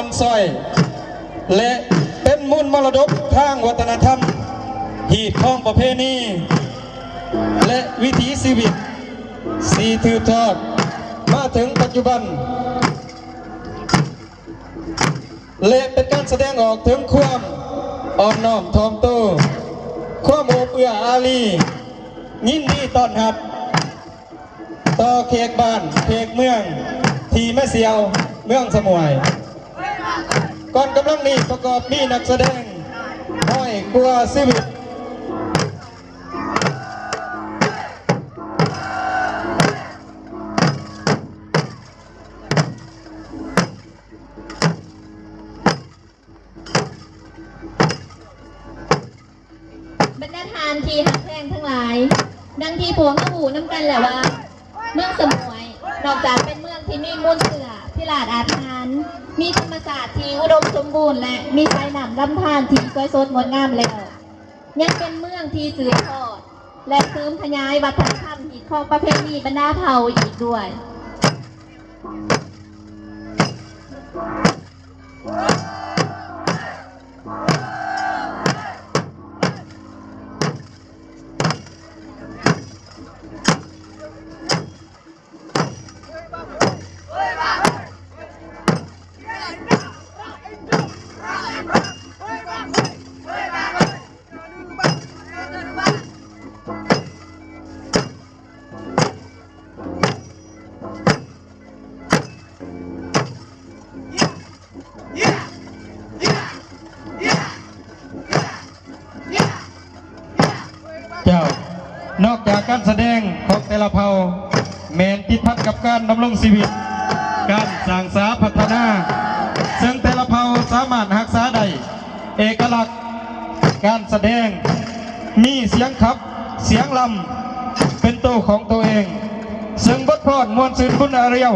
ນຊ່ອຍ ແລະ ເປັນມູນມໍລະດົກທາງວັດທະນະທຳ, ຮີດຄອງປະເພນີ ແລະ ວິຖີຊີວິດ ທີ່ສືບທອດມາເຖິງປັດຈຸບັນ ແລະ ເປັນການສະແດງອອກເຖິງຄວາມອ່ອນນ້ອມຖ່ອມໂຕ, ຄວາມໂອບເອື້ອອາຣີ, ຍິນດີຕ້ອນຮັບຕໍ່ແຂກບ້ານແຂກເມືອງທີ່ມາທ່ຽວເມືອງສະໝວຍ. ກ່ອນກຳລັງນີ້ປະກອບມີນັກສະແດງຮ້ອຍກວ່າຊີວິດ. ບັນດາທ່ານທີ່ຮັກແພງທັງຫຼາຍ, ດັ່ງທີ່ພວກເຮົາຮູ້ນຳກັນແລ້ວວ່າ ເມືອງສະໝວຍ ນອກຈາກເປັນເມືອງທີ່ມີມູນເຊື້ອທີ່ຫຼາດອາດຫານ, ມີທຳມະຊາດທີ່ອຸດົມສົມບູນ ແລະ ມີສາຍນ້ຳລຳທານທີ່ສວຍສົດງົດງາມແລ້ວ, ຍັງເປັນເມືອງທີ່ສືບທອດ ແລະ ເສີມຂະຫຍາຍວັດທະນະທຳຮີດຄອງປະເພນີບັນດາເຜົ່າອີກດ້ວຍ. ເຈົ້າ, ນອກຈາກການສະແດງຂອງແຕ່ລະເຜົ່າແມ່ນຕິດພັນກັບການດຳລົງຊີວິດ, ການສ້າງສາພັດທະນາ, ເຊິ່ງແຕ່ລະເຜົ່າສາມາດຮັກສາໄດ້ເອກະລັກການສະແດງ, ມີສຽງຂັບ, ສຽງລຳເປັນໂຕຂອງໂຕເອງ, ເຊິ່ງບົດພອນມ່ວນຊື່ນບຸນອາລຽວ